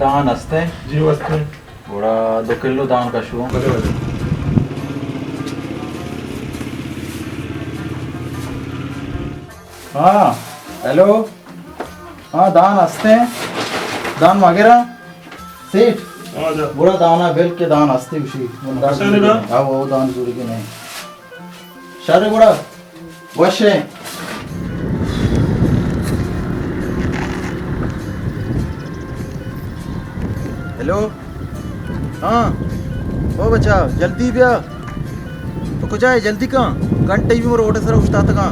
دان است ایں؟ جی، است ایں۔ گڑا دو کلو دان کشو۔ بلے، بلے۔ ہاں، ہیلو۔ ہاں، دان است ایں؟ دان مگراں؟ سیٹھ؟ ہاں، جا۔ گڑا دانا بل کہ دان است ایں گوشی۔ کشانے نا؟ ہاں، وہ دان زوری کہ نہیں۔ شر گڑا۔ وش ایں۔ ہیلو۔ ہاں۔ او بچا، جلدی بیا۔ تو کجا ئے؟ جلدی کن۔ گھنٹہ بی من روڈ سر اوشتاتگاں۔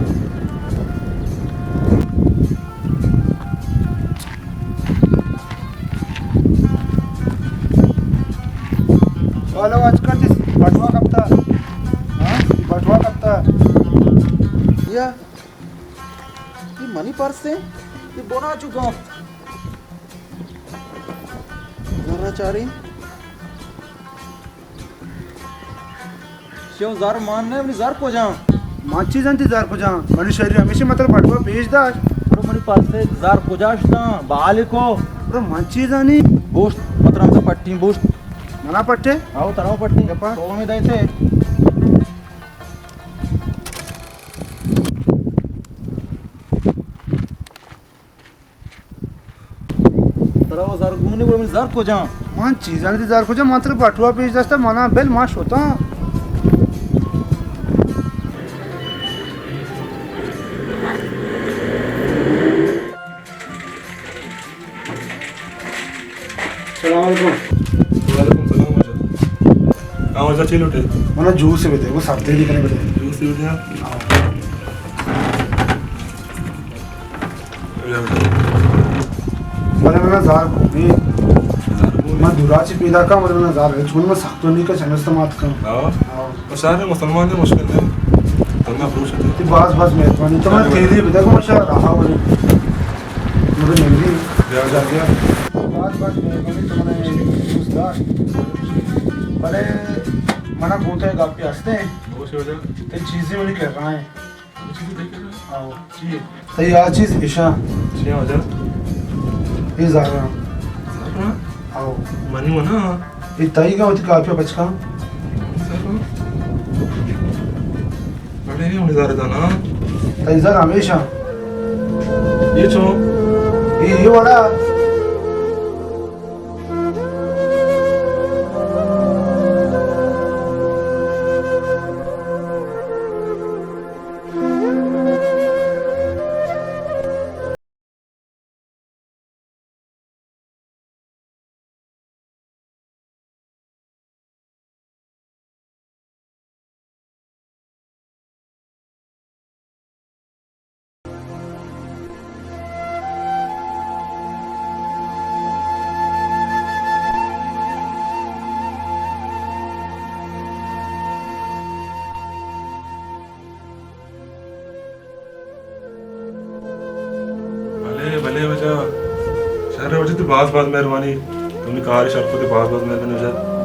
والا آج کل تئی بٹوا کپتا۔ ہاں؟ بٹوا کپتا۔ یا۔ اے منی پرس ایں؟ اے بنا چکا۔ زرا چاریں۔ شو زر مان نہ، منی زر کجا؟ من چی زاناں تئی زر کجا؟ منی شری ہمیشہ مطلب بٹوا پیش داشت۔ برو منی پاسے زر کجا شتاں؟ بالکو۔ برو من چی زانی؟ بوشت، مطلب ہم پٹی بوشت۔ منا پٹے؟ آؤ، ترا پٹی۔ گپا؟ تو ہمیں دایتے۔ ترا وہ زر گون نہ، گڑا منی زر کجا؟ من چی زاناں تئی زر کجا؟ من ترا بٹوا پیش داشتا، منا بل، ما شتاں۔ السلام علیکم۔ وعلیکم السلام واجہ۔ ہاں واجہ، چی لوٹے؟ منا جوس بدے، وہ سب دے دی کنے بدے۔ جوس بدے؟ ہاں۔ بلے منا زار گون نی۔ زار گون نی۔ من دورا چی پیدا کاں، بلے منا زار گون نی۔ چون من سخت نی کہ چنست مات کاں۔ ہاں۔ ہاں۔ بچارے مسلمان نے مشکل ہے۔ تنا فروش ہے۔ تئی باز باز مہربانی۔ تو منا تیلی بدے گو، من شاہ رہا ہو۔ مجھے نمری۔ بیا، بیا، بیا۔ باز باز مہربانی، تو منا دوست دار۔ بلے منا گوتے گپی ہستے۔ تئی چیزی منی کر رہا ہے۔ آؤ۔ چی؟ تئی آ چیز اشاں۔ چی واجہ؟ اے زراں۔ زراں؟ آؤ۔ منی ونا؟ اے تئی گا وتی کاپیا پچ کن۔ زراں؟ اڑے نہیں، منی زر دانا۔ تئی زر ہمیشاں۔ اے چون؟ اے، اے وڑا۔ بلے، بلے واجہ۔ شر واجہ، تئی باز باز مہربانی۔ تو منی کار شر کو، تئی باز باز مہربانی واجہ۔